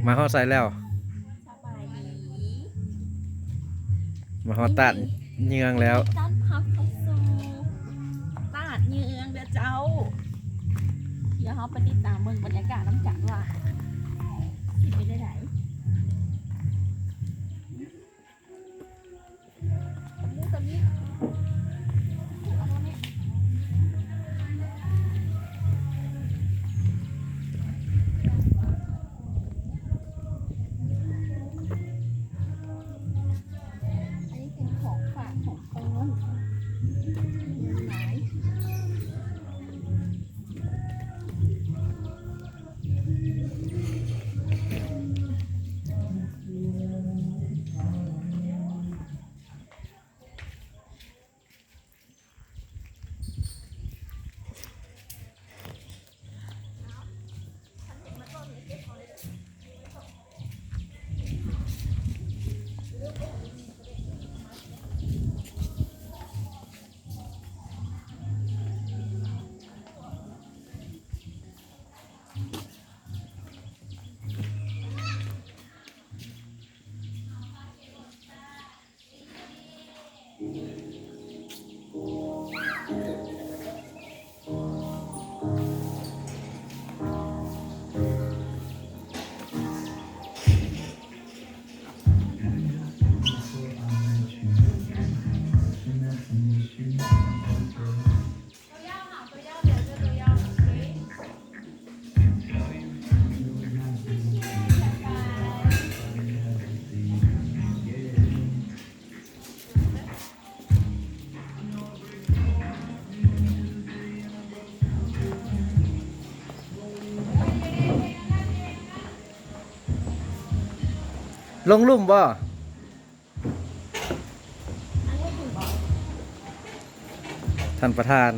ມາຮອດໃສແລ້ວ? ສະບາຍດີ ມາຮອດຕາດເຍືອງແລ້ວ ຍິນດີຕ້ອນຮັບເຂົ້າສູ່ຕາດເຍືອງເດີເຈົ້າ. ດຽວເຮົາໄປຕິດຕາມເບິ່ງບັນຍາກາດນຳກັນວ່າຊິເປັນແນວໃດ. ອັນນີ້ເປັນຂອງຝາກຂອງຕ້ອນ ຫຼາຍ. ລົງລຸ່ມບໍ່? ທ່ານປະທານ.